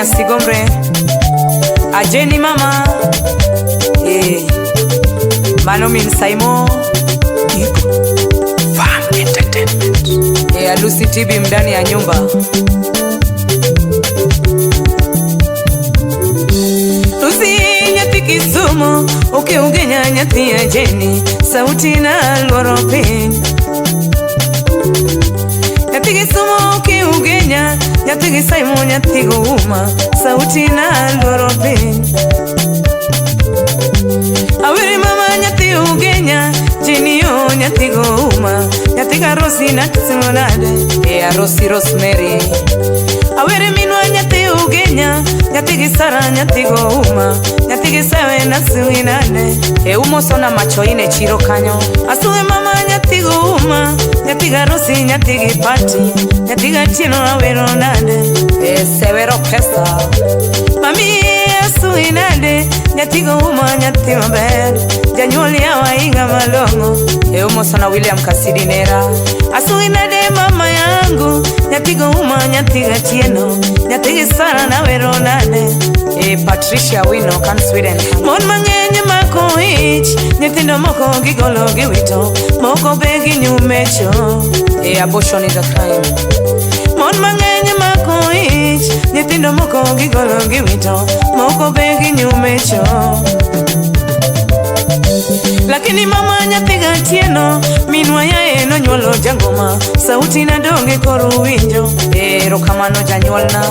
Sigombre Ajeni mama Mano min Saimo Iko Farm Entertainment. Alusi TV ndani ya nyumba. Lucy nyathi Kisumu ukiugenya nyathi Ajeni sauti na luoro piny. Nyathi Kisumu ukiugenya nyathi Saimo nyathi Gouma sauti na luoro piny. Awiri mama nyathi Ugenya Jeni yo nyathi Gouma nyathi Karosi na Kisimolade Arosi Rosemary. Awiri minwa nyathi Ugenya nyathi Gisara nyathi Gouma nyathi Gisewe na Suinane umosona machoine chiro kanyo. Asuwe mama nyathi Gouma nyathi Karosi nyathi Gipati nyathi Gatieno awero nade Sewero pesa. Mami asuinade nyathi Gouma nyathi maber janyuol yawa inga malong'o umosona William Kasidi nera. Asuinade mama yangu nyathi Gouma nyathi Gatieno nyathi Gisara nawero nade Patricia Wino kan Sweden. Mon mang'eny mako ich nyithindo moko gigolo giwito moko be ginyumecho abortion is a crime. Mon mang'eny mako ich nyithindo moko gigolo giwito moko be ginyumecho. Lakini mama nyathi Gatieno minwa yae nonyuolo jangoma sauti na donge koro winjo erokamano janyuolna.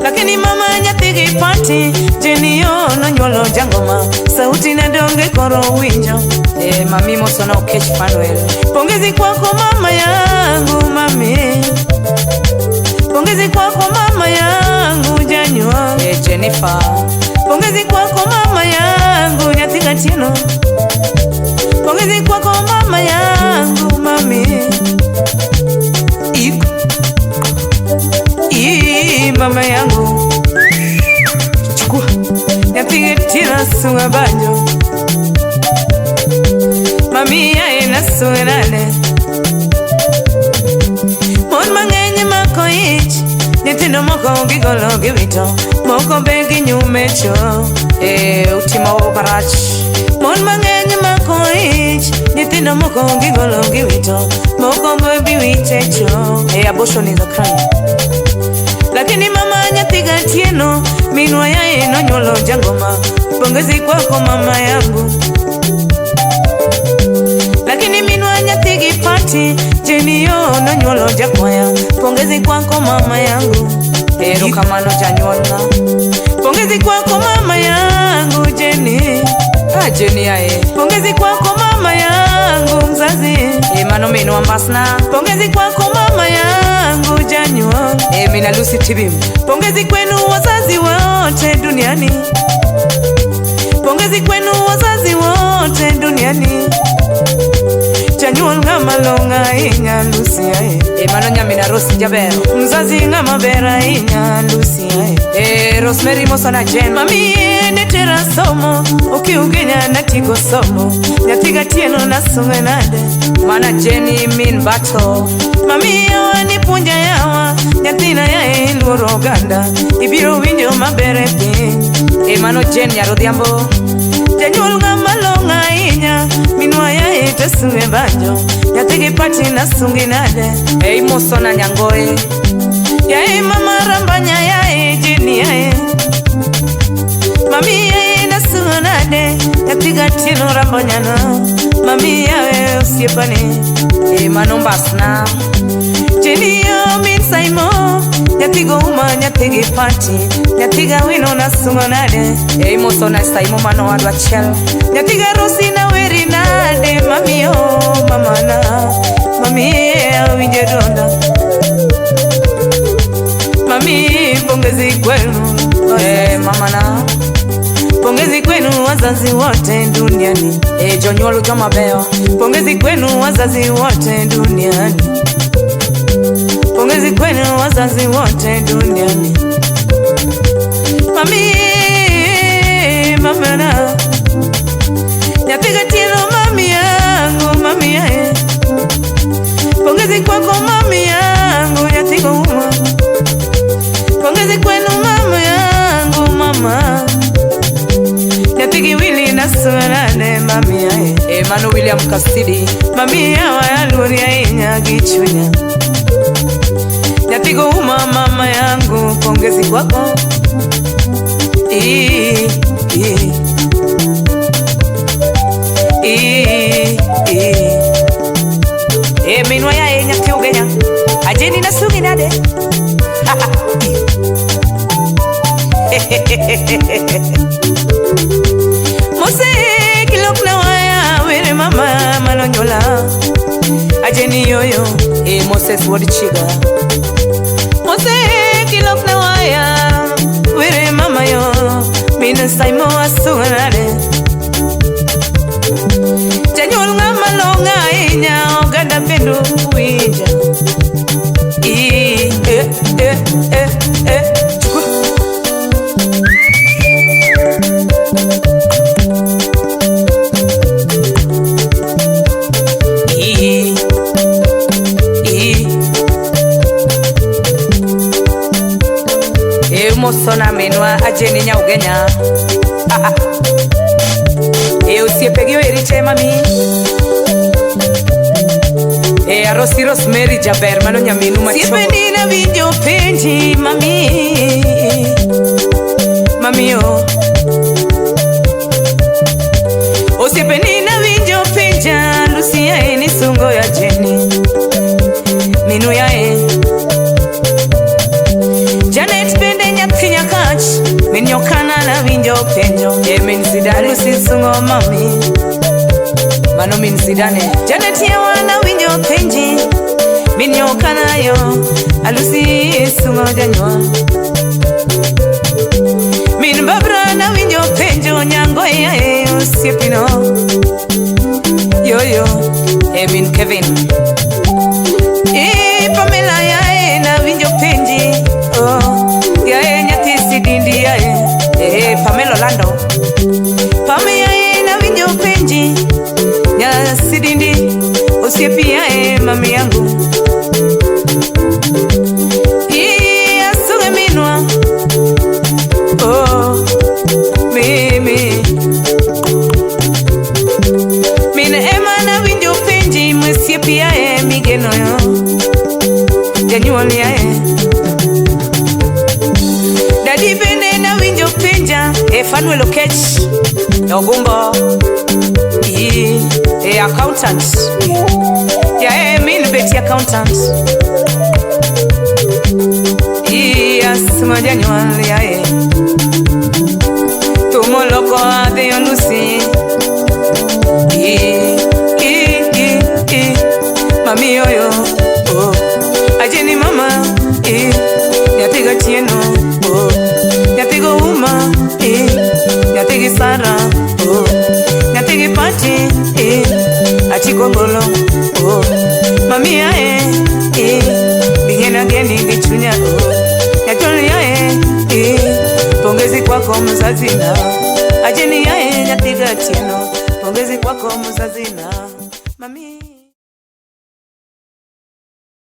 Lakini mama nyathi Gipati Jeni yo nonyuolo jangoma sauti na donge koro winjo mami mosona Okech Fanuel. Pongezi kwako mama yangu mami, pongezi kwako mama yangu janyuol Jennifer. Pongezi kwako mama yangu nyathi Gatieno, pongezi kwako mama yangu mami. Iko Mama yangu chukua nyathi Gatieno sunga banjo mami yae nasunga nane. Mon mang'eny mako ich nyithindo moko gigolo giwito moko be ginyumecho utimo marach. Mon mang'eny mako ich nyithindo moko gigolo giwito moko be biwitecho abortion is a crime. Lakini mama nyathi Gatieno minwa yae nonyuolo jangoma pongezi kwako mama yangu. Lakini minwa nyathi Gipati Jeni yo nonyuolo jakwaya pongezi kwako mama yangu erokamano janyuolna. Pongezi kwako mama yangu Jeni Jeni yae pongezi kwako mama yangu mzazi mano minwa mbasna. Pongezi kwako mama yangu janyuol mina Lucy TV. Pongezi kwenu wazazi wote duniani, pongezi kwenu wazazi wote duniani. Janyuol ng'ama long'o ahinya Lucy ae mano nyamina Rosi Jaber mzazi ng'ama ber ahinya Lucy ae Rosemary mosona Jen. Mami netera somo ukiugenya natiko somo nyathi Gatieno nasunge nade mana Jeni min bato. Mami yawa nipuonja yawa nyathina yae iluoro oganda ibiro winjo maber e piny mano Jen Nyarodhiambo. Janyuol ng'ama long'o ahinya minwa yae tasunge banjo nyathi Gipati nasungi nade imosona Nyangoe yae mama rambanya yae Jeni yae mami yae nasungo nade nyathi Gatieno rambanyana mami yae osiepane mano mbasna. Jeni yo min Saimo nyathi Gouma nyathi Gipati nyathi Gawino nasungo nade imosona Saimo mano wadwa achiel nyathi Garosi naweri nade mami yo mamana mami awinjo donda mami pongezi kwenu mamana pongezi kwenu wazazi wote duniani jonyuol joma beyo pongezi kwenu wazazi wote duniani, pongezi kwenu wazazi wote duniani. Mami mamana nyathi Gatieno mami yangu mami yae pongezi kwako mami yangu nyathi Gouma pongezi kwenu mama yangu. nasunane mami yae Emmanuel William Kasidi mami yawa yaluori ahinya gi chunya. Nyathi go uma mama yangu, pongezi kwako. I, I. I, I. E minwa yae nyathi Ugenya ajeni nasugi nade. Mose kilok na waya were mama manonyola ajeni yoyo e Moses wod Chiga. Mose kilok na waya were mama yo mina saimo asuganare. Janyuol ng'ama long'o ahinya oganda bendo winja. I e e e e chukua. I I e mosona minwa ajeni nya Ugenya. E osiepe erite mami. E arosi Rosemary jaber mano nyaminu macho. Osiepe na winjo penji mami. Mami yo. Osiepe na winjo penja Lucia eni sungo ya Jenny. Minu ya e. Janet bende nyathi nyakach min yokana na winjo penjo. E min Zidane Lucy sungo mami. Mano min Zidane. Janet yawa na winjo penji min yokana yo Alusi sungo janywa. Min Babra na winjo penjo nyango ya e osiepino. Yo yo e min Kevin. E Pamela ya e na winjo penji. Oh ya e nyathi Sidindi ya e. E Pamela Orlando. Pamela ya e na winjo penji nya Sidindi osiepi ya e mami yangu. I asuge minwa. Oh mimi mina ema na winjo penji mwesiepi ya e migeno yo janyuol ya e. Dadi bende na winjo penja e Fanuel Okech Ogumbo I e accountant ya e min beti accountant. I asuma janyuol ya e tumoloko adhi Lucy. I I I I mami yoyo oh ajeni mama I nyathi Gachieno oh nyathi go uma I nyathi gi Sara oh nyathi gi Pati I achiko golo oh mami yae I bigena geni gi chunya oh nyatoli yae I pongezi kwako mzazi na ajeni yae nyathi Gachieno pongezi kwako mzazi na mami.